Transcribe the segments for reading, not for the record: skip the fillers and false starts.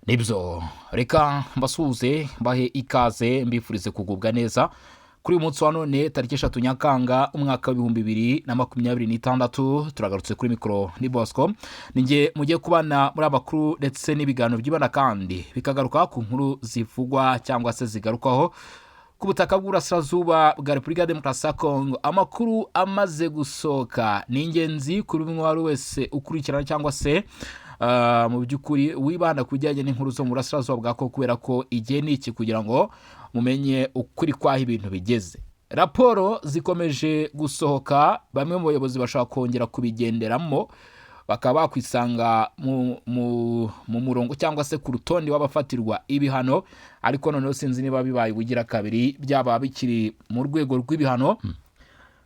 Nibyo, reka mbasuhuze, mbahe ikaze, mbifurize kugubwa neza kuri uyu munsi wa none, tariki 3 Nyakanga, umwaka wa 2026. Turagarutse kuri mikoro, ni Bosco, ninjye mugiye kubana muri amakuru ndetse n'ibiganiro byibanda kandi bikagaruka ku nkuru zivugwa cyangwa se zigarukwaho ku butaka bw'uburasirazuba bwa Repubulika ya Demokarasi ya Kongo. Amakuru amaze gusohoka ni ingenzi kuri buri umwe wese ukurikirana cyangwa se mu by'ukuri wibanda ku bijyanye n'inkuru zo mu burasirazuba bwa Kongo, kubera ko igihe ni iki kugira ngo mumenye ukuri kw'aho ibintu bigeze. Raporo zikomeje gusohoka, bamwe mu bayobozi bashobora kongera kubigenderamo, bakaba bakwisanga mu murongo cyangwa se ku rutonde w'abafatirwa ibihano. Ariko noneho sinzi niba bibaye ubugira kabiri byaba bikiri mu rwego rw'ibihano.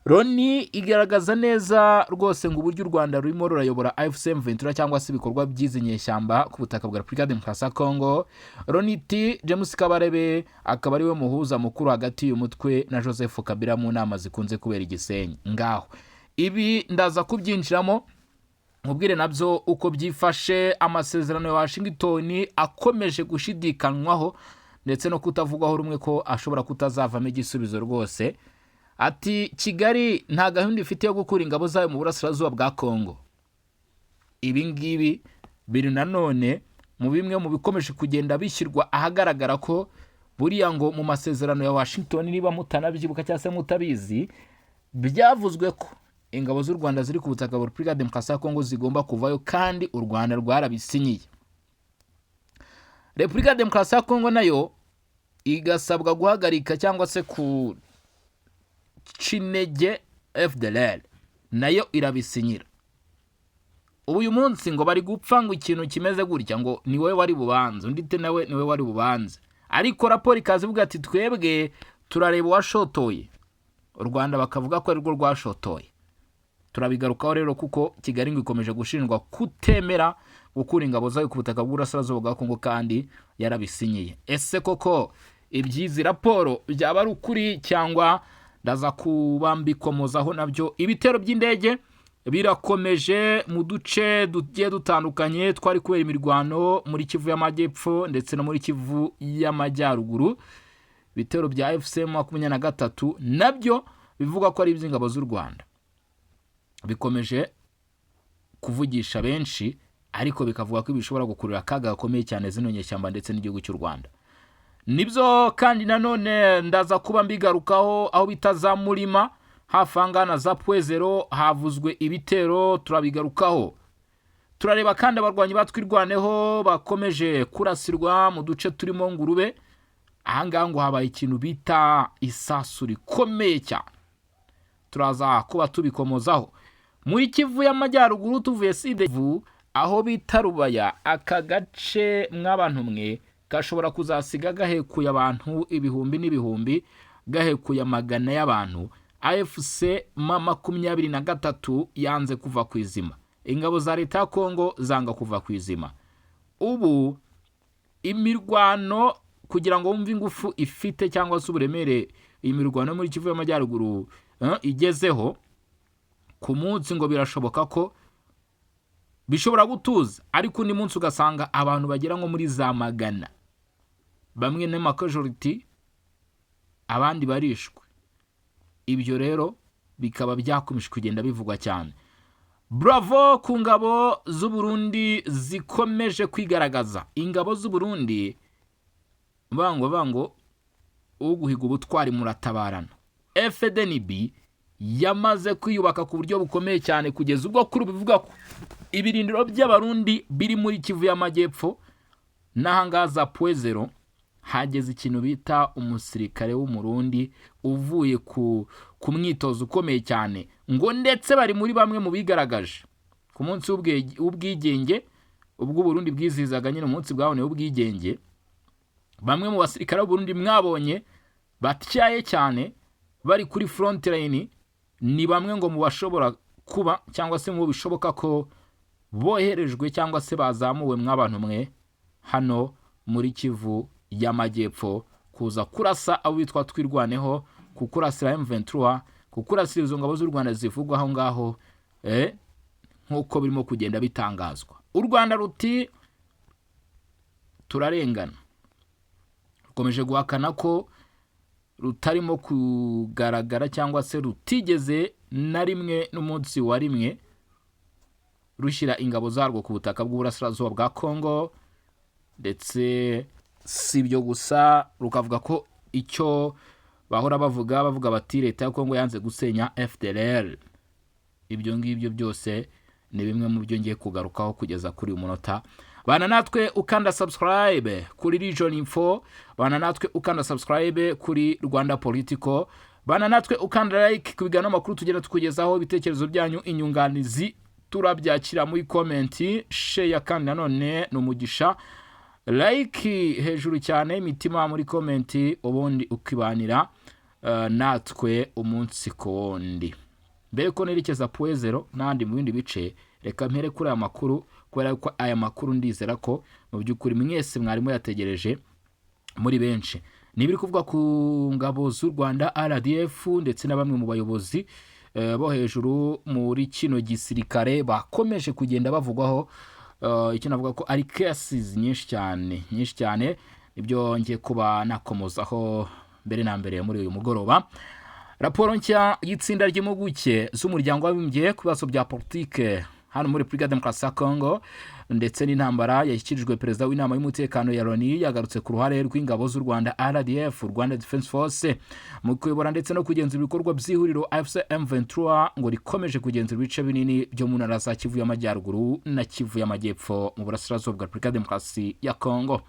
Loni igaragaza neza rwose ngo uburyo u Rwanda rurimo rurayobora AFC M23 cyangwa se ibikorwa by'izi nyeshyamba ku butaka bwa Repubulika ya Demokarasi ya Kongo. Loni iti James Kabarebe akaba ariwe muhuza mukuru hagati y'uyu mutwe na Joseph Kabila mu nama zikunze kubera Igisenyi. Ngaho ibi ndaza kubyinjiramo, mubwire nabyo uko byifashe. Amasezerano ya Washington akomeje gushidikanywaho ndetse no kutavugwaho rumwe ko ashobora kutazavamo igisubizo rwose. Ati Kigali nta gahunda ifite yo gukura ingabo zayo mu burasirazuba bwa Kongo. Ibi ngibi biri nanone mu bimwe mu bikomeje kugenda bishyirwa ahagaragara ko buriya ngo mu masezerano ya Washington, niba mutanabyibuka cyangwa se mutabizi, byavuzwe ko ingabo z'u Rwanda ziri ku butaka bwa Repubulika ya Demokarasi ya Kongo zigomba kuvayo, kandi u Rwanda rwarabisinyiye. Repubulika ya Demokarasi ya Kongo nayo igasabwa guhagarika cyangwa se ku intege FDLR, nayo irabisinyira. Ubu uyu munsi ngo bari gupfa ngo ikintu kimeze gutya, ngo ni wowe wari bubanze, undi te nawe ni wowe wari bubanze. Ariko raporo ikaza ivuga ati twebwe turareba uwashotoye, u Rwanda bakavuga ko arirwo rwashotoye. Turabigarukaho rero, kuko Kigali ngo ikomeje gushinjwa kutemera gukura ingabo zayo ku butaka bw'uburasirazuba bwa Kongo kandi yarabisinyiye. Ese koko iby'izi raporo byaba ari ukuri cyangwa? Ndaza kuba mbikomozaho nabyo. Ibitero by'indege birakomeje mu duce tugiye dutandukanye twari kubera imirwano muri Kivu y'Amajyepfo ndetse no muri Kivu y'Amajyaruguru. Ibitero bya AFC M 23 nabyo bivuga ko ari iby'ingabo z'u Rwanda bikomeje kuvugisha benshi, ariko bikavuga ko bishobora gukurura akaga gakomeye cyane zino nyeshyamba ndetse n'igihugu cy'u Rwanda. Nibyo kandi nanone ndaza kuba mbigarukaho. Aho bita za Murima, hafi aha ngaha na za Pwezero, havuzwe ibitero, turabigarukaho. Turareba kandi abarwanyi ba Twirwaneho bakomeje kurasirwa mu duce turimo Ngurube. Aha ngaha ngo habaye ikintu bita isasu rikomeye cyane, turaza kuba tubikomozaho. Muri Kivu y'Amajyaruguru, tuvuye Sud-Kivu, aho bita Rubaya, aka gace mw'abantu mwe gashobora kuzasiga gahekuye abantu ibihumbi n'ibihumbi, gahekuye amagana y'abantu. AFC M 23 yanze kuva ku izima, ingabo za leta ya Kongo zanga kuva ku izima. Ubu imirwano, kugira ngo wumve ingufu ifite cyangwa se uburemere iyi mirwano muri Kivu y'Amajyaruguru igezeho, ku munsi ngo birashoboka ko bishobora gutuza, ariko undi munsi ugasanga abantu bagera nko muri za magana, bamwe n'ama casualty, abandi barishwe. Ibyo rero bikaba byakomeje kugenda bivugwa cyane. Bravo ku ngabo z'Uburundi zikomeje kwigaragaza. Ingabo z'Uburundi bango uguhiga ubutwari muratabarana. FDNB yamaze kwiyubaka ku buryo bukomeye cyane, kugeza ubwo kuri ubu bivuga ko ibirindiro by'Abarundi biri muri Kivu y'Amajyepfo n'ahangaha za Pwezero hageze ikintu bita umusirikare w'Umurundi uvuye ku mwitozo ukomeye cyane, ngo ndetse bari muri bamwe mu bigaragaje ku munsi w'ubwigenge, ubwo Uburundi bwizihizaga nyine umunsi bwaboneye ubwigenge. Bamwe mu basirikare b'Uburundi mwabonye batyaye cyane bari kuri front line ni bamwe ngo mu bashobora kuba cyangwa se mu bishoboka ko boherejwe cyangwa se bazamuwe mw'abantu mwe hano muri Kivu y'Amajyepfo kuza kurasa abo bitwa Twirwaneho, kukurasira M23, kukurasira izo ngabo z'u Rwanda zivugwa aho ngaho, nk'uko birimo kugenda bitangazwa. U Rwanda ruti Turarengana. Rukomeje guhakana ko rutarimo kugaragara cyangwa se rutigeze na rimwe n'umunsi wa rimwe rushyira ingabo zarwo ku butaka bw'uburasirazuba bwa Kongo. Ndetse si ibyo gusa, rukavuga ko icyo bahora bavuga bati leta ya Kongo yanze gusenya FDLR. Ibyo ngibyo byose ni bimwe mu byo ngiye kugarukaho kugeza kuri uyu munota. Bana natwe ukanda subscribe kuri Region Info, bana natwe ukanda subscribe kuri Rwanda Political, bana natwe ukanda like ku biganiro makuru tugenda tukugezaho. Ibitekerezo byanyu, inyunganizi, turabyakira muri comment, share kandi nanone ni umugisha. Like hejuru cyane, imitima muri comment, ubundi ukibanira natwe umunsi ku wundi. Mbere ko nerekeza Point Zéro n'ahandi mu bindi bice, reka mpere kuri aya makuru, kubera ko aya makuru ndizera ko mu by'ukuri mwese mwari muyategereje muri benshi. Ni ibiri kuvuga ku ngabo z'u Rwanda RDF ndetse na bamwe mu bayobozi bo hejuru muri kino gisirikare bakomeje kugenda bavugwaho icyo navuga ko ari cases nyinshi cyane, nyinshi cyane. Nibyo ngiye kuba nakomozaho mbere na mbere muri uyu mugoroba. Raporo nshya y'itsinda ry'impuguke z'Umuryango w'Abibumbye ku bibazo bya politike hano muri Repubulika ya Demokarasi ya Kongo ndetse n'intambara, yashyikirijwe perezida w'Inama y'Umutekano ya Loni, yagarutse ku ruhare rw'ingabo z'u Rwanda RDF, Rwanda Defense Force, mu kuyobora ndetse no kugenzura ibikorwa by'ihuriro AFC M23 ngo rikomeje kugenzura ibice binini byo mu ntara za Kivu y'Amajyaruguru na Kivu y'Amajyepfo mu burasirazuba bwa Repubulika ya Demokarasi ya Kongo.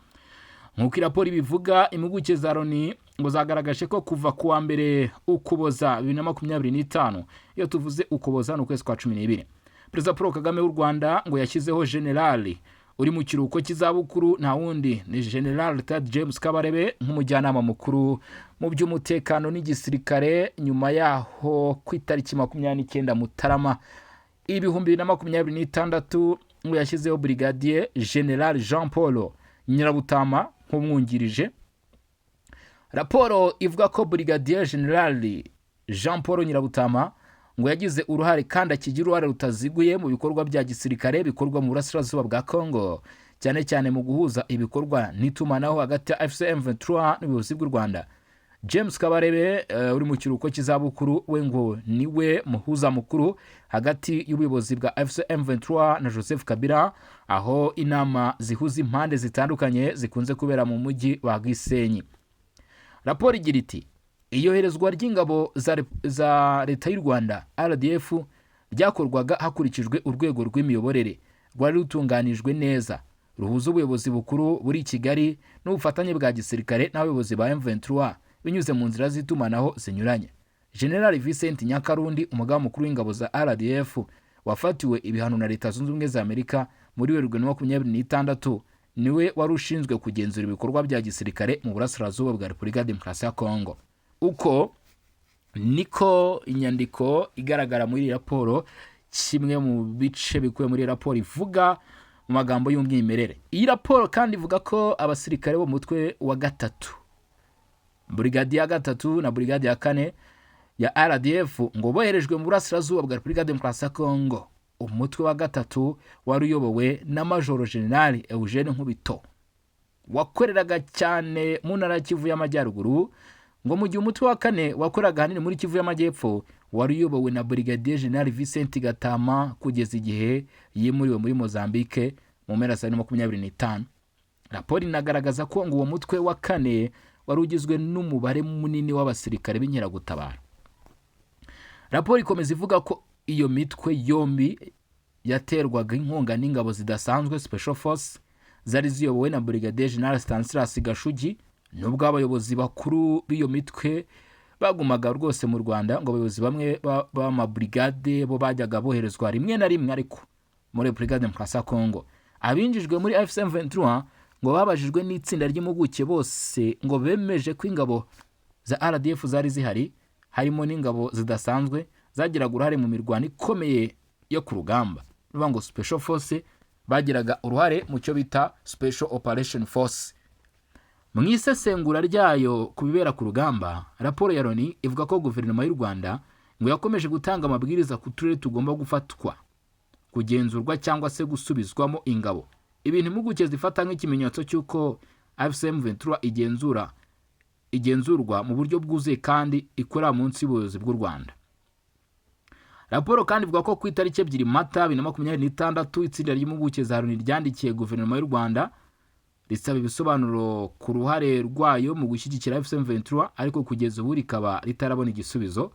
Nk'uko raporo ibivuga, impuguke za Loni ngo zagaragaje ko kuva ku wa 1 Ukuboza 2025, iyo tuvuze Ukuboza ni ukwezi kwa 12, Perezida Paul Kagame w'u Rwanda ngo yashyizeho generali uri mu kiruhuko cy'izabukuru, nta wundi ni General Retired James Kabarebe, nk'umujyanama mukuru mu by'umutekano n'igisirikare. Nyuma yaho, ku itariki 29 Mutarama 2026, ngo yashyizeho Brigadier General Jean Paul Nyirabutama nk'umwungirije. Raporo ivuga ko Brigadier General Jean Paul Nyirabutama ngo yagize uruhare kandi akigira uruhare rutaziguye mu bikorwa bya gisirikare bikorwa mu burasirazuba bwa Congo, cyane cyane mu guhuza ibikorwa n'itumanaho hagati ya AFC M23 n'ubuyobozi bw'u Rwanda. James Kabarebe uri mu kiruhuko cy'izabukuru we ngo niwe muhuza mukuru hagati y'ubuyobozi bwa AFC M23 na Joseph Kabila, aho inama zihuza impande zitandukanye zikunze kubera mu mujyi wa Gisenyi. Raporo igira iti: "Iyoherezwa ry'ingabo za leta y'u Rwanda RDF ryakorwaga hakurikijwe urwego rw'imiyoborere rwari rutunganijwe neza, ruhuza ubuyobozi bukuru buri i Kigali n'ubufatanye bwa gisirikare n'abayobozi ba M23 binyuze mu nzira z'itumanaho zinyuranye." General Vincent Nyakarundi, umugaba mukuru w'ingabo za RDF wafatiwe ibihano na Leta Zunze Ubumwe za Amerika muri Werurwe na 26, niwe wari ushinzwe kugenzura ibikorwa bya gisirikare mu burasirazuba bwa Repubulika ya Demokarasi ya Kongo. Uko niko inyandiko igaragara muri iyi raporo, kimwe mu bice bikubiye muri iyi raporo ivuga mu magambo y'umwimerere. Iyi raporo kandi ivuga ko abasirikare bo mu mutwe wa gatatu, burigadi ya gatatu na burigadi ya kane ya RDF, ngo boherejwe mu burasirazuba bwa Repubulika ya Demokarasi ya Kongo. Umutwe wa gatatu wari uyobowe na Majoro Generali Eugene Nkubito, wakoreraga cyane mu ntara ya Kivu y'Amajyaruguru, ngo mu gihe umutwe wa kane wakoraga ahanini muri Kivu y'Amajyepfo, wari uyobowe na Brigadier General Vincent Gatama kugeza igihe yimuriwe muri Mozambique mu mpera za 2025. Raporo inagaragaza ko ngo uwo mutwe wa kane wari ugizwe n'umubare munini w'abasirikare b'inkeragutabara. Raporo ikomeza ivuga ko iyo mitwe yombi yaterwaga inkunga n'ingabo zidasanzwe, special force, zari ziyobowe na Brigadier General Stanislas Gashugi. Nubwo abayobozi bakuru b'iyo mitwe bagumaga rwose mu Rwanda, ngo abayobozi bamwe b'amabrigade bo bajyaga boherezwa rimwe na rimwe ariko muri Repubulika ya Demokarasi ya Kongo. Abinjijwe muri AFC M23 ngo babajijwe n'itsinda ry'impuguke bose ngo bemeje ko ingabo za RDF zari zihari, harimo n'ingabo zidasanzwe, zagiraga uruhare mu mirwano ikomeye yo ku rugamba. Bivuga ngo special force bagiraga uruhare mu cyo bita special operation force. Mu isesengura ryayo ku bibera ku rugamba, raporo ya Loni ivuga ko guverinoma y'u Rwanda ngo yakomeje gutanga amabwiriza ku turere tugomba gufatwa, kugenzurwa cyangwa se gusubizwamo ingabo. Ibintu impuguke zifata nk'ikimenyetso cy'uko AFC M23 igenzurwa mu buryo bwuzuye kandi ikorera munsi y'ubuyobozi bw'u Rwanda. Raporo kandi ivuga ko ku itariki 2 Mata 2026, itsinda ry'impuguke za Loni ryandikiye guverinoma y'u Rwanda risaba ibisobanuro ku ruhare rwayo mu gushyigikira AFC M23, ariko kugeza ubu rikaba ritarabona igisubizo.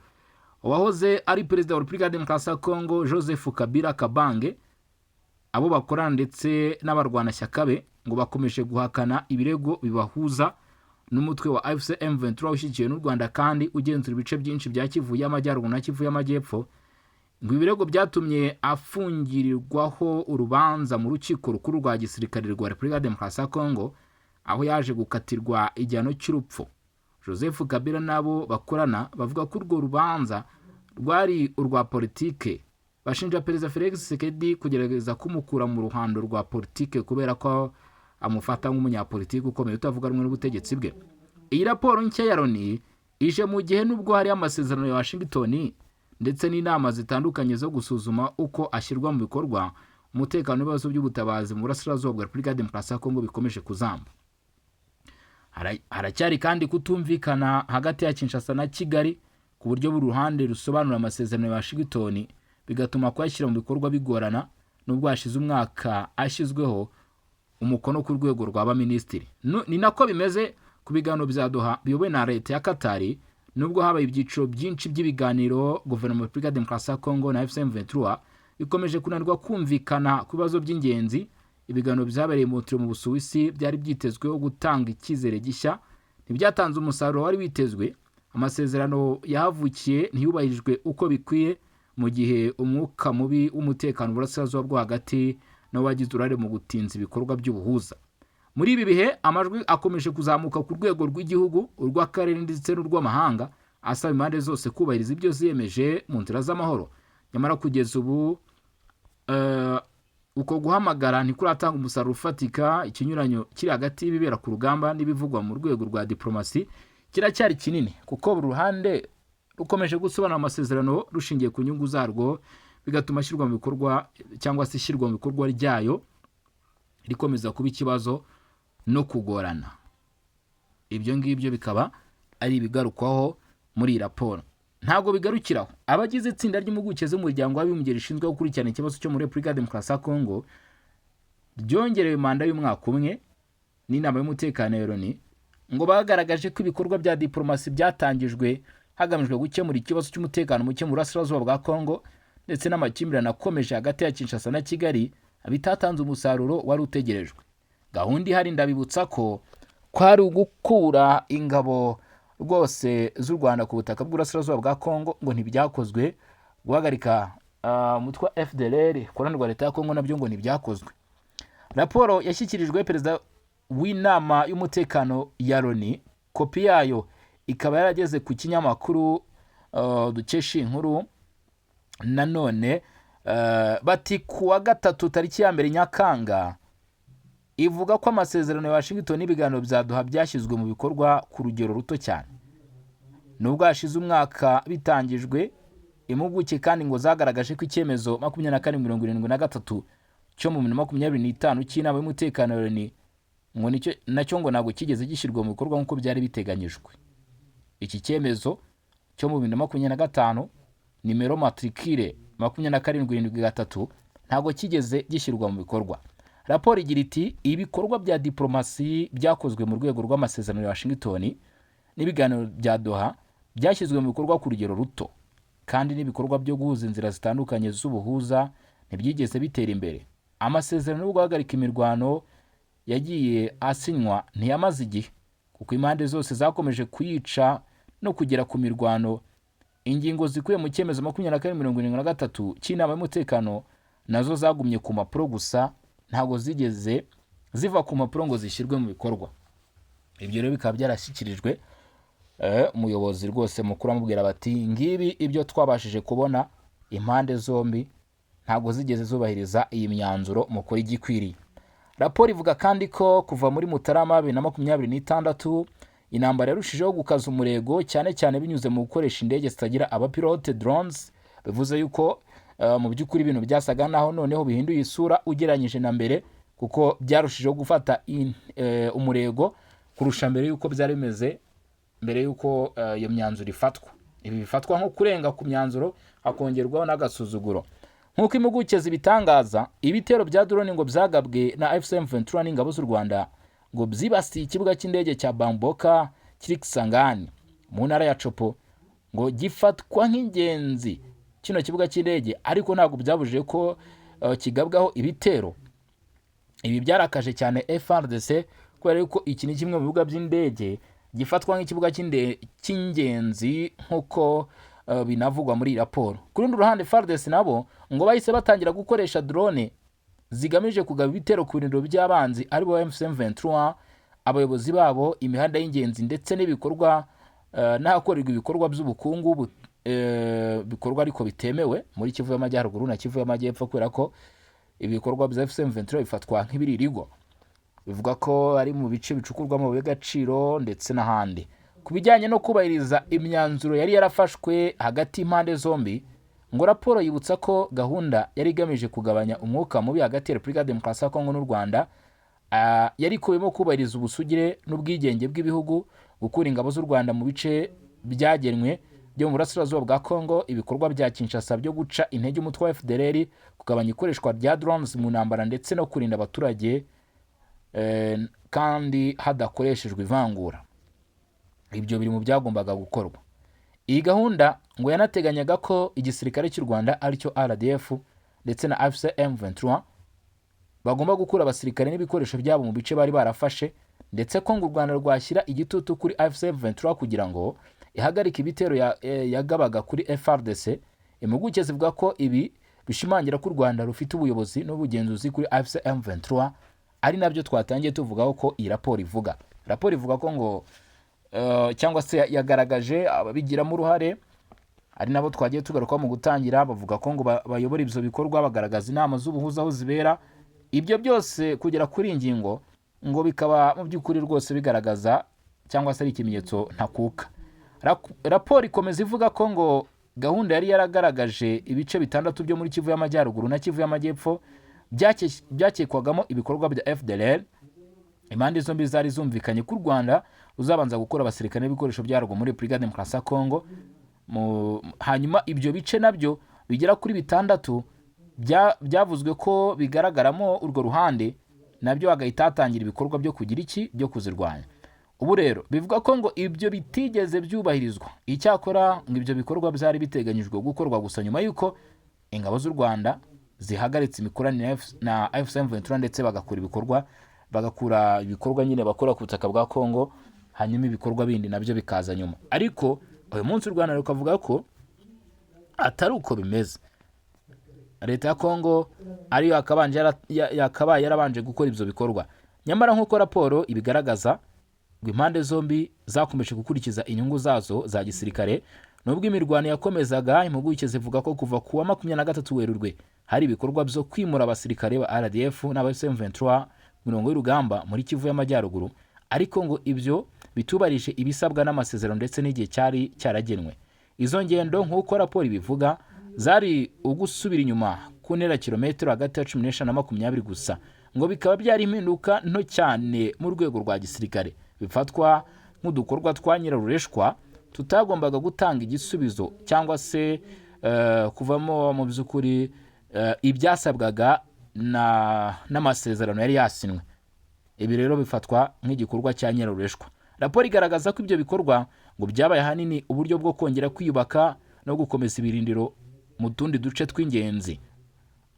Uwahoze ari perezida wa Repubulika ya Demokarasi ya Kongo, Joseph Kabila Kabange, abo bakorana ndetse n'abarwanashyaka be ngo bakomeje guhakana ibirego bibahuza n'umutwe wa AFC M23 ushyigikiwe n'u Rwanda kandi ugenzura ibice byinshi bya Kivu y'Amajyaruguru na Kivu y'Amajyepfo. Ngo ibirego byatumye afungirirwaho urubanza mu rukiko rukuru rwa gisirikare rwa Repubulika ya Demokarasi ya Kongo, aho yaje gukatirwa igihano cy'urupfu. Joseph Kabila n'abo bakorana bavuga ko urwo rubanza rwari urwa politike. Bashinja Perezida Felix Tshisekedi kugerageza kumukura mu ruhando rwa politike kubera ko amufata nk'umunyapolitiki ukomeye utavuga rumwe n'ubutegetsi bwe. Iyi raporo nshya ya Loni ije mu gihe, nubwo hari amasezerano ya Washington ndetse n'inama zitandukanye zo gusuzuma uko ashyirwa mu bikorwa, umutekano n'ibibazo by'ubutabazi mu burasirazuba bwa Repubulika ya Demokarasi ya Kongo bikomeje kuzamba. Haracyari kandi kutumvikana hagati ya Kinshasa na Kigali ku buryo buri ruhande rusobanura amasezerano ya Washington, bigatuma kuyashyira mu bikorwa bigorana nubwo hashize umwaka ashyizweho umukono ku rwego rwa baminisitiri. Ni nako bimeze ku biganiro bya Doha biyobowe na leta ya Katari. Nubwo habaye ibyiciro byinshi by'ibiganiro, guverinoma ya Repubulika ya Demokarasi ya Kongo na AFC M23 bikomeje kunanirwa kumvikana ku bibazo by'ingenzi. Ibiganiro byabereye mu mu Busuwisi byari byitezweho gutanga icyizere gishya, ntibyatanze umusaruro wari witezwe. Amasezerano yahavukiye ntiyubahirijwe uko bikwiye, mu gihe umwuka mubi w'umutekano mu burasirazuba bwo hagati nawo wagize uruhare mu gutinza ibikorwa by'ubuhuza. Muri ibi bihe, amajwi akomeje kuzamuka ku rwego rw'igihugu, urw'akarere ndetse n'urw'amahanga, asaba impande zose kubahiriza ibyo ziyemeje mu nzira z'amahoro. Nyamara kugeza ubu uko guhamagara ntikuratanga umusaruro ufatika. Ikinyuranyo kiri hagati y'ibibera ku rugamba n'ibivugwa mu rwego rwa diplomasi kiracyari kinini, kuko buri ruhande rukomeje gusobanura amasezerano rushingiye ku nyungu zarwo, bigatuma ashyirwa mu bikorwa cyangwa se ishyirwa mu bikorwa ryayo rikomeza kuba ikibazo no kugorana. Ibyo ngibyo bikaba ari ibigarukwaho muri iyi raporo. Ntabwo bigarukiraho. Abagize itsinda ry'impuguke z'Umuryango w'Abibumbye rishinzwe gukurikirana ikibazo cyo muri Repubulika ya Demokarasi ya Kongo ryongerewe manda y'umwaka umwe n'Inama y'Umutekano ya Loni, ngo bagaragaje ko ibikorwa bya diplomasi byatangijwe hagamijwe gukemura ikibazo cy'umutekano muke mu burasirazuba bwa Kongo ndetse n'amakimbirane akomeje hagati ya Kinshasa na Kigali bitatanze umusaruro wari utegerejwe. Gahunda ihari, ndabibutsa ko kwari ugukura ingabo rwose z'u Rwanda ku butaka bw'uburasirazuba bwa Kongo, ngo ntibyakozwe. Guhagarika umutwe wa FDLR ku ruhande rwa leta ya Kongo nabyo ngo ntibyakozwe. Raporo yashyikirijwe perezida w'Inama y'Umutekano ya Loni, kopi yayo ikaba yarageze ku kinyamakuru dukesha iyi nkuru. Nanone bati ku wa gatatu tariki ya 1 Nyakanga, ivuga ko amasezerano ya Washington n'ibiganiro bya Doha byashyizwe mu bikorwa ku rugero ruto cyane nubwo hashize umwaka bitangijwe. Impuguke kandi ngo zagaragaje ko icyemezo 2473 cyo mu 2025 cy'Inama y'Umutekano ya Loni ngo nicyo nacyo ngo ntabwo kigeze gishyirwa mu bikorwa nk'uko byari biteganyijwe. Iki cyemezo cyo mu 2025, nimero matricule 2773, ntabwo kigeze gishyirwa mu bikorwa. Raporo igira iti: "Ibikorwa bya diplomasi byakozwe mu rwego rw'amasezerano ya Washington n'ibiganiro bya Doha byashyizwe mu bikorwa ku rugero ruto, kandi n'ibikorwa byo guhuza inzira zitandukanye z'ubuhuza ntibyigeze bitera imbere. Amasezerano yo guhagarika imirwano yagiye asinywa ntiyamaze igihe, kuko impande zose zakomeje kuyica no kugera ku mirwano. Ingingo zikubiye mu cyemezo 2473 cy'Inama y'Umutekano nazo zagumye ku mpapuro gusa, ntabwo zigeze ziva ku mpapuro ngo zishyirwe mu bikorwa." Ibyo rero bikaba byarashyikirijwe umuyobozi rwose mukuru, amubwira bati: "Ngibi ibyo twabashije kubona, impande zombi ntabwo zigeze zubahiriza iyi myanzuro, mukora igikwiriye." Raporo ivuga kandi ko kuva muri Mutarama 2026, intambara yarushijeho gukaza umurego, cyane cyane binyuze mu gukoresha indege zitagira abapilote, drones. Bivuze yuko mu by'ukuri ibintu byasaga naho noneho bihinduye isura ugereranyije na mbere. Kuko byarushijeho gufata umurego kurusha mbere y'uko byari bimeze mbere y'uko iyo myanzuro ifatwa. Ibi bifatwa nko kurenga ku myanzuro, hakongerwaho n'agasuzuguro. Nk'uko impuguke zibitangaza, ibitero bya drone ngo byagabwe na AFC M23 n'ingabo z'u Rwanda ngo byibasiye ikibuga cy'indege cya Bamboka kiri Kisangani mu ntara ya Tshopo, ngo gifatwa nk'ingenzi kino kibuga cy'indege, ariko ntabwo byabujije ko kigabwaho ibitero. Ibi byarakaje cyane FARDC kubera yuko iki ni kimwe mu bibuga by'indege gifatwa nk'ikibuga cy'ingenzi nk'uko binavugwa muri iyi raporo. Ku rundi ruhande, FARDC nabo ngo bahise batangira gukoresha drone zigamije kugaba ibitero ku birindiro by'abanzi, aribo M23, abayobozi babo, imihanda y'ingenzi ndetse n'ibikorwa n'ahakorerwa ibikorwa by'ubukungu bikorwa ariko bitemewe muri Kivu y'Amajyaruguru na Kivu y'Amajyepfo, kubera ko ibikorwa bya AFC M23 bifatwa nk'ibiririgo. Bivuga ko ari mu bice bicukurwamo amabuye y'agaciro ndetse n'ahandi. Ku bijyanye no kubahiriza imyanzuro yari yarafashwe hagati y'impande zombi, ngo raporo yibutsa ko gahunda yari igamije kugabanya umwuka mubi hagati ya Repubulika ya Demokarasi ya Kongo n'u Rwanda yari ikubiyemo kubahiriza ubusugire n'ubwigenge bw'ibihugu, gukura ingabo z'u Rwanda mu bice byagenwe byo mu burasirazuba bwa Kongo, ibikorwa bya Kinshasa byo guca intege umutwe wa FDLR, kugabanya ikoreshwa rya drones mu ntambara ndetse no kurinda abaturage kandi hadakoreshejwe ivangura. Ibyo biri mu byagombaga gukorwa. Iyi gahunda ngo yanateganyaga ko igisirikare cy'u Rwanda, aricyo RDF, ndetse na AFC M23 bagomba gukura abasirikare n'ibikoresho byabo mu bice bari barafashe, ndetse ko ngo u Rwanda rwashyira igitutu kuri AFC M23 kugira ngo ihagarike ibitero yagabaga kuri FARDC. Impuguke zivuga ko ibi bishimangira ko u Rwanda rufite ubuyobozi n'ubugenzuzi kuri AFC M23, ari nabyo twatangiye tuvugaho ko iyi raporo ivuga. Raporo ivuga ko ngo cyangwa se yagaragaje ababigiramo uruhare, ari nabo twagiye tugarukaho mu gutangira, bavuga ko ngo bayobora ibyo bikorwa, bagaragaza inama z'ubuhuza aho zibera. Ibyo byose kugera kuri iyi ngingo ngo bikaba mu by'ukuri rwose bigaragaza cyangwa se ari ikimenyetso ntakuka. Raporo ikomeza ivuga ko ngo gahunda yari yaragaragaje ibice bitandatu byo muri Kivu y'Amajyaruguru na Kivu y'Amajyepfo byakekwagamo ibikorwa bya FDLR. Impande zombi zari zumvikanye ko u Rwanda ruzabanza gukura abasirikare n'ibikoresho byarwo muri Repubulika ya Demokarasi ya Kongo, hanyuma ibyo bice nabyo bigera kuri bitandatu byavuzwe ko bigaragaramo urwo ruhande, nabyo hagahita hatangira ibikorwa byo kugira iki, byo kuzirwanya. Ubu rero bivuga ko ngo ibyo bitigeze byubahirizwa. Icyakora ngo ibyo bikorwa byari biteganyijwe gukorwa gusa nyuma y'uko ingabo z'u Rwanda zihagaritse imikoranire na AFC M23, ndetse bagakora ibikorwa, bagakura ibikorwa nyine bakora ku butaka bwa Kongo, hanyuma ibikorwa bindi nabyo bikaza nyuma. Ariko uyu munsi u Rwanda rukavuga ko atari uko bimeze, leta ya Kongo ariyo yakabaye yarabanje gukora ibyo bikorwa. Nyamara nk'uko raporo ibigaragaza, ngo impande zombi zakomeje gukurikiza inyungu zazo za gisirikare nubwo imirwano yakomezaga. Impuguke zivuga ko kuva ku wa 23 Werurwe hari ibikorwa byo kwimura abasirikare ba RDF n'aba M23 mirongo y'urugamba muri Kivu y'Amajyaruguru, ariko ngo ibyo bitubarije ibisabwa n'amasezerano ndetse n'igihe cyari cyaragenwe. Izo ngendo, nk'uko raporo ibivuga, zari ugusubira inyuma ku ntera kilometero hagati ya 15 na 20 gusa, ngo bikaba byari impinduka nto cyane mu rwego rwa gisirikare, bifatwa nk'udukorwa twa nyirarureshwa tutagombaga gutanga igisubizo cyangwa se kuvamo mu by'ukuri ibyasabwaga n'amasezerano yari yasinwe. Ibi rero bifatwa nk'igikorwa cya nyirarureshwa. Raporo igaragaza ko ibyo bikorwa ngo byabaye ahanini uburyo bwo kongera kwiyubaka no gukomeza ibirindiro mu tundi duce tw'ingenzi.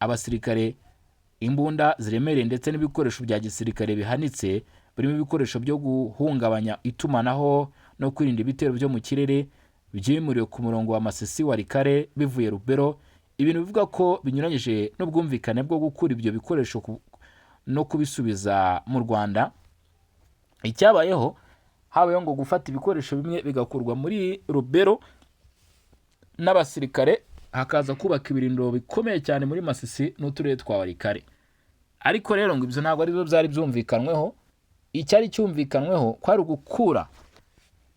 Abasirikare, imbunda ziremereye ndetse n'ibikoresho bya gisirikare bihanitse, birimo ibikoresho byo guhungabanya itumanaho no kwirinda ibitero byo mu kirere, byimuriwe ku murongo wa Masisi Walikale bivuye Rubero, ibintu bivuga ko binyuranyije n'ubwumvikane bwo gukura ibyo bikoresho no kubisubiza mu Rwanda. Icyabayeho, habayeho ngo gufata ibikoresho bimwe bigakurwa muri Rubero n'abasirikare, hakaza kubaka ibirindiro bikomeye cyane muri Masisi n'uturere twa Walikale. Ariko rero ngo ibyo ntabwo aribyo byari byumvikanweho. Icyari cyumvikanweho kwari ugukura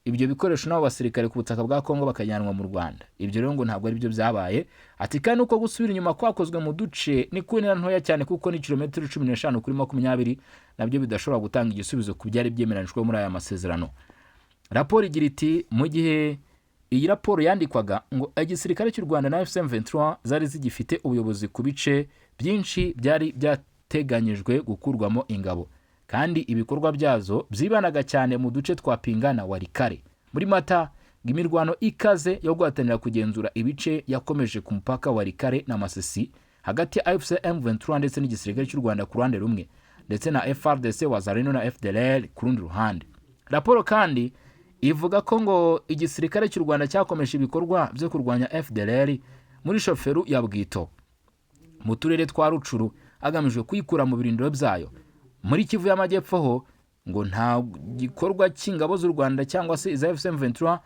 Ibyo bikoresho n'abo basirikare ku butaka bwa Kongo bakajyanwa mu Rwanda. Ibyo rero ngo ntabwo ari byo byabaye. Ati kandi uko gusubira inyuma kwakozwe mu duce ni ku ntera ntoya cyane, kuko ni kilometero 15 kuri 20, nabyo bidashobora gutanga igisubizo ku byari byemeranijwe muri aya masezerano. Raporo igira iti mu gihe iyi raporo yandikwaga, ngo igisirikare cy'u Rwanda na AFC M23 zari zigifite ubuyobozi ku bice byinshi byari byateganyijwe gukurwamo ingabo, kandi ibikorwa byazo byibanaga cyane mu duce twa Pinga na Walikale. Muri Mata, ngo imirwano ikaze yo guhatanira kugenzura ibice yakomeje ku mupaka wa Walikale na Masisi hagati ya AFC M23 ndetse n'igisirikare cy'u Rwanda ku ruhande rumwe, ndetse na FARDC, Wazalendo na FDLR ku rundi ruhande. Raporo kandi ivuga ko ngo igisirikare cy'u Rwanda cyakomeje ibikorwa byo kurwanya FDLR muri chefferie ya Bwito mu turere twa Rutshuru, hagamijwe kuyikura mu birindiro byayo. Muri Kivu y'Amajyepfo ho ngo nta gikorwa cy'ingabo z'u Rwanda cyangwa se iza AFC M23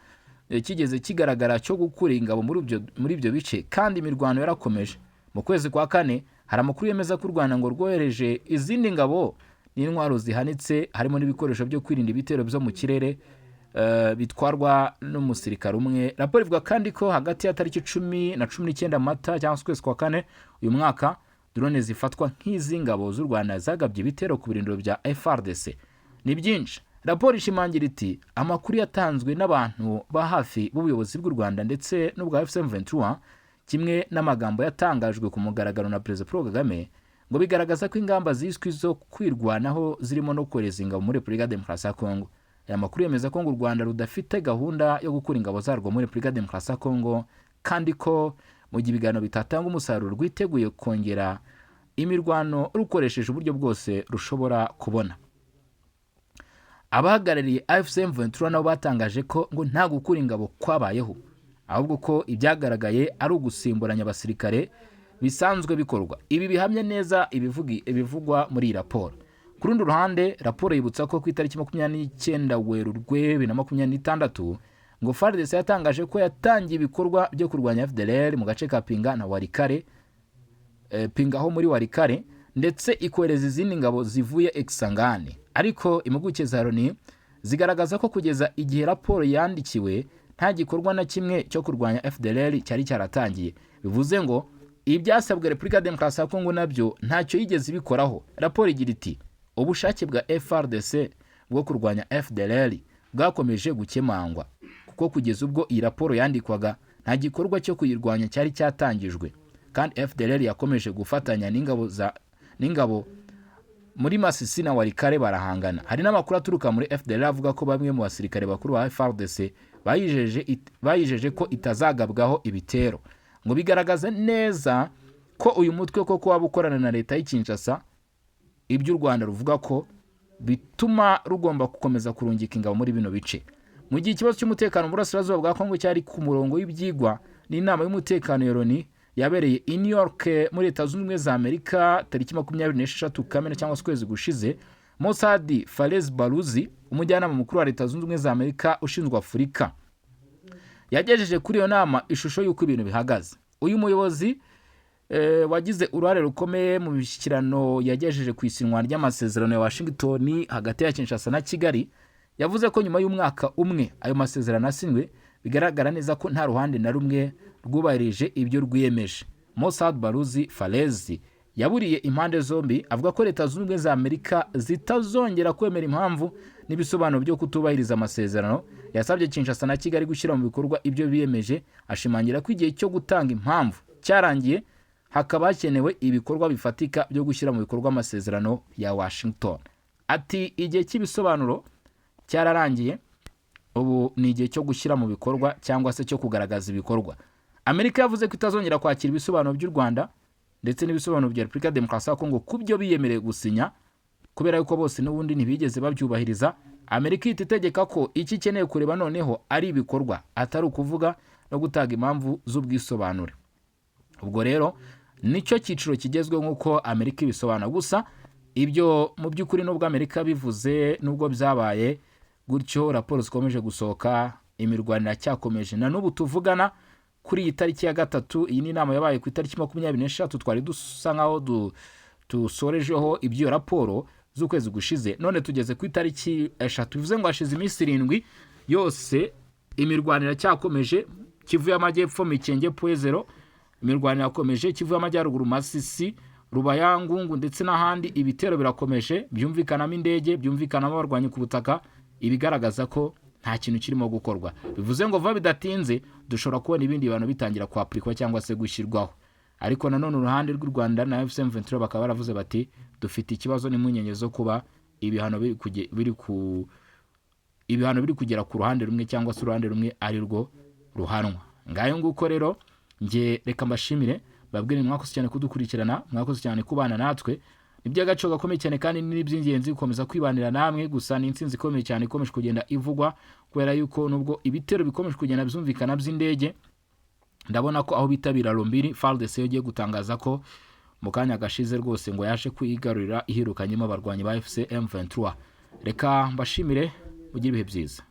kigeze kigaragara cyo gukura ingabo muri ibyo bice, kandi imirwano yarakomeje. Mu kwezi kwa kane, hari amakuru yemeza ko u Rwanda ngo rwohereje izindi ngabo n'intwaro zihanitse, harimo n'ibikoresho byo kwirinda ibitero byo mu kirere bitwarwa n'umusirikare umwe. Raporo ivuga kandi ko hagati ya tariki 10 na 19 Mata cyangwa se ukwezi kwa kane uyu mwaka, drone zifatwa nk'iz'ingabo z'u Rwanda zagabye ibitero ku birindiro bya FARDC. Ni byinshi. Raporo ishimangira iti amakuru yatanzwe n'abantu ba hafi b'ubuyobozi bw'u Rwanda ndetse n'ubwa AFC M23, kimwe n'amagambo yatangajwe ku mugaragaro na Perezida Paul Kagame, ngo bigaragaza ko ingamba ziswe zo kwirwanaho zirimo no kohereza ingabo muri Repubulika ya Demokarasi ya Kongo. Aya makuru yemeza ko ngo u Rwanda rudafite gahunda yo gukura ingabo zarwo muri Repubulika ya Demokarasi ya Kongo, kandi ko mu gihe ibiganiro bitatanga umusaruro rwiteguye kongera imirwano rukoresheje uburyo bwose rushobora kubona. Abahagarariye AFC M23 nabo batangaje ko ngo nta gukura ingabo kwabayeho, ahubwo ko ibyagaragaye ari ugusimburanya abasirikare bisanzwe bikorwa. Ibi bihamya neza ibivugwa muri iyi raporo. Ku rundi ruhande, raporo yibutsa ko ku itariki 29 Werurwe 2026, ngo FARDC yatangaje ko yatangiye ibikorwa byo kurwanya FDLR mu gace ka Pinga na Walikale, Pinga ho muri Walikale, ndetse ikohereza izindi ngabo zivuye Kisangani. Ariko impuguke za Loni zigaragaza ko kugeza igihe raporo yandikiwe nta gikorwa na kimwe cyo kurwanya FDLR cyari cyaratangiye. Bivuze ngo ibyasabwe Repubulika ya Demokarasi ya Kongo nabyo ntacyo yigeze ibikoraho. Raporo igira iti ubushake bwa FARDC bwo kurwanya FDLR bwakomeje gukemangwa, kuko kugeza ubwo iyi raporo yandikwaga nta gikorwa cyo kuyirwanya cyari cyatangijwe, kandi FDLR yakomeje gufatanya n'ingabo muri Masisi na Walikale barahangana. Hari n'amakuru aturuka muri FDLR avuga ko bamwe mu basirikare bakuru ba FARDC bayijeje ko itazagabwaho ibitero. Ngo bigaragaza neza ko uyu mutwe koko waba ukorana na leta y'i Kinshasa, ibyo u Rwanda ruvuga ko bituma rugomba gukomeza kurungika ingabo muri bino bice. Mu gihe ikibazo cy'umutekano mu burasirazuba bwa Kongo cyari ku murongo w'ibyigwa n'inama y'umutekano ya Loni yabereye i New York muri Leta Zunze Ubumwe za Amerika tariki 26 Kamena cyangwa se ukwezi gushize, Mossad Fares Baruzi, umujyanama mukuru wa Leta Zunze Ubumwe za Amerika ushinzwe Afurika, yagejeje kuri iyo nama ishusho y'uko ibintu bihagaze. Uyu muyobozi wagize uruhare rukomeye mu mishyikirano yagejeje ku isinywa ry'amasezerano ya Washington hagati ya Kinshasa na Kigali, yavuze ko nyuma y'umwaka umwe ayo masezerano asinywe, bigaragara neza ko nta ruhande na rumwe rwubahirije ibyo rwiyemeje. Mossad Baruzi Farezi yaburiye impande zombi, avuga ko Leta Zunze Ubumwe za Amerika zitazongera kwemera impamvu n'ibisobanuro byo kutubahiriza amasezerano. Yasabye Kinshasa na Kigali gushyira mu bikorwa ibyo biyemeje, ashimangira ko igihe cyo gutanga impamvu cyarangiye, hakaba hakenewe ibikorwa bifatika byo gushyira mu bikorwa amasezerano ya Washington. Ati igihe cy'ibisobanuro cyararangiye, ubu ni igihe cyo gushyira mu bikorwa cyangwa se cyo kugaragaza ibikorwa. Amerika yavuze ko itazongera kwakira ibisobanuro by'u Rwanda ndetse n'ibisobanuro bya Repubulika ya Demokarasi ya Kongo ku byo biyemereye gusinya, kubera yuko bose n'ubundi ntibigeze babyubahiriza. Amerika ihita itegeka ko icyo ikeneye kureba noneho ari ibikorwa, atari ukuvuga no gutanga impamvu z'ubwisobanure. Ubwo rero nicyo cyiciro kigezweho nk'uko Amerika ibisobanura. Gusa ibyo mu by'ukuri, nubwo Amerika bivuze, nubwo byabaye gutyo, raporo zikomeje gusohoka, imirwano iracyakomeje na n'ubu tuvugana kuri iyi tariki ya 3. Iyi ni inama yabaye ku itariki 23, twari dusa nkaho dusorejeho iby'iyo raporo z'ukwezi gushize, none tugeze ku itariki 3, bivuze ngo hashize iminsi 7. Yose imirwanire iracyakomeje. Kivu y'Amajyepfo, Mikenge, Point Zéro, imirwanire irakomeje. Kivu y'Amajyaruguru, Masisi, Rubaya, Ngungu ndetse n'ahandi, ibitero birakomeje, byumvikanamo indege, byumvikanamo abarwanyi ku butaka, ibigaragaza ko nta kintu kirimo gukorwa. Bivuze ngo vuba bidatinze dushobora kubona ibindi bintu bitangira kwapurikwa cyangwa se gushyirwaho. Ariko nanone uruhande rw'u Rwanda na AFC M23 bakaba baravuze bati: "Dufite ikibazo n'impungenge zo kuba ibihano biri kugera ku ruhande rumwe, cyangwa se uruhande rumwe ari rwo ruhanwa." Ngayo nguko rero, nge reka mbashimire, babwire mwakoze cyane kudukurikirana, mwakoze cyane kubana natwe. Ni iby'agaciro gakomeye cyane kandi ni iby'ingenzi gukomeza kwibanira namwe. Gusa ni intsinzi ikomeye cyane ikomeje kugenda ivugwa, kubera yuko nubwo ibitero bikomeje kugenda byumvikana by'indege, ndabona ko aho bitabira Rombiri, FARDC igiye gutangaza ko mu kanya gashize rwose ngo yaje kwigarurira, ihirukanyemo abarwanyi ba AFC M23. Reka mbashimire, mugire ibihe byiza.